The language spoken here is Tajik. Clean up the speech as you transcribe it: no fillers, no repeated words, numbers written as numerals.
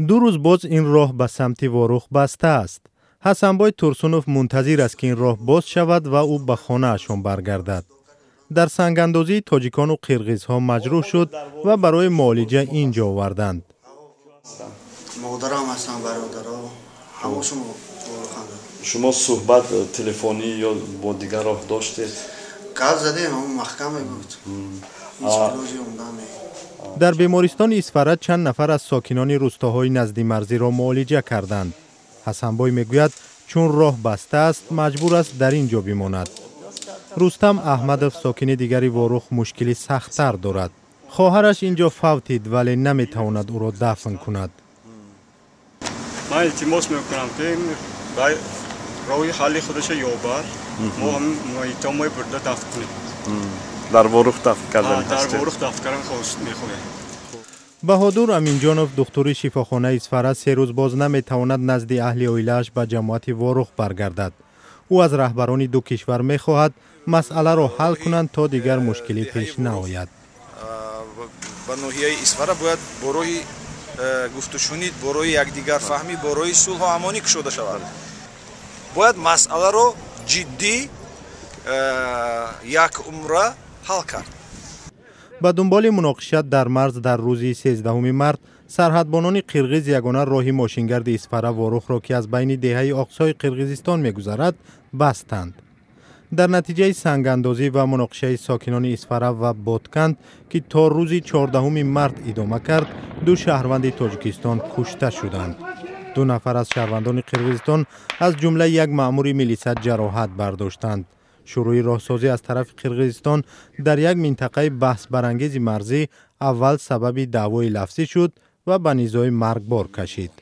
2 рӯз боз ин роҳ ба самти Ворух баста аст. Ҳасанбой Турсунов мунтазир аст, ки ин роҳ боз шавад ва ӯ ба хонаашон баргардад. Дар сангандозии тоҷикону қирғизҳо маҷрӯҳ шуд ва барои муолиҷа ин ҷо оварданд. Модарам ҳастанд, бародаро, ҳамашон. Шумо суҳбат телефонӣ ё бо дигар роҳ доштед? Гап задем, ҳамон маҳкам мегуфт, ҳеҷ илоҷи омдан не. Дар бемористони Исфара чанд нафар аз сокинони рӯстоҳои наздимарзиро муолиҷа карданд. Ҳасанбой мегӯяд, чун роҳ баста аст, маҷбур аст дар ин ҷо бимонад. Рустам Аҳмадов, сокини дигари Ворух, мушкили сахттар дорад. Хоҳараш ин ҷо фавтид, вале наметавонад ӯро дафн кунад. Ман илтимос мекунам, ки роҳи ҳалли худашо ёбад, мо майитомои бурда дафн кунем. Дар Ворух дафн кардан? Дар Ворух дафн кардан мехоҳем. Баҳодур Аминҷонов, духтури шифохонаи Исфара, 3 рӯз боз наметавонад назди аҳли оилааш ба ҷамоати Ворух баргардад. Ӯ аз раҳбарони ду кишвар мехоҳад, масъаларо ҳал кунанд, то дигар мушкилӣ пеш наояд. Ба ноҳияи Исфара бояд бо роҳи гуфтушунид, бо роҳи якдигарфаҳмӣ, бо роҳи сулҳу амонӣ кушода шавад. Бояд масъаларо ҷиддӣ як умра ҳал кард. Ба дунболи муноқиша дар марз дар рӯзи 13 март сарҳадбонони қирғиз ягона роҳи мошингарди Исфара Ворухро, ки аз байни деҳаи Оқсои Қирғизистон мегузарад, бастанд. Дар натиҷаи сангандозӣ ва муноқишаи сокинони Исфара ва Ботканд, ки то рӯзи 14 март идома кард, ду шаҳрванди Тоҷикистон кушта шуданд. Ду нафар аз шаҳрвандони Қирғизистон, аз ҷумла як маъмури милиса, ҷароҳат бардоштанд. Шурӯи роҳсозӣ аз тарафи Қирғизистон дар як минтақаи баҳсбарангези марзӣ аввал сабаби даъвои лафзӣ шуд ва ба низои маргбор кашид.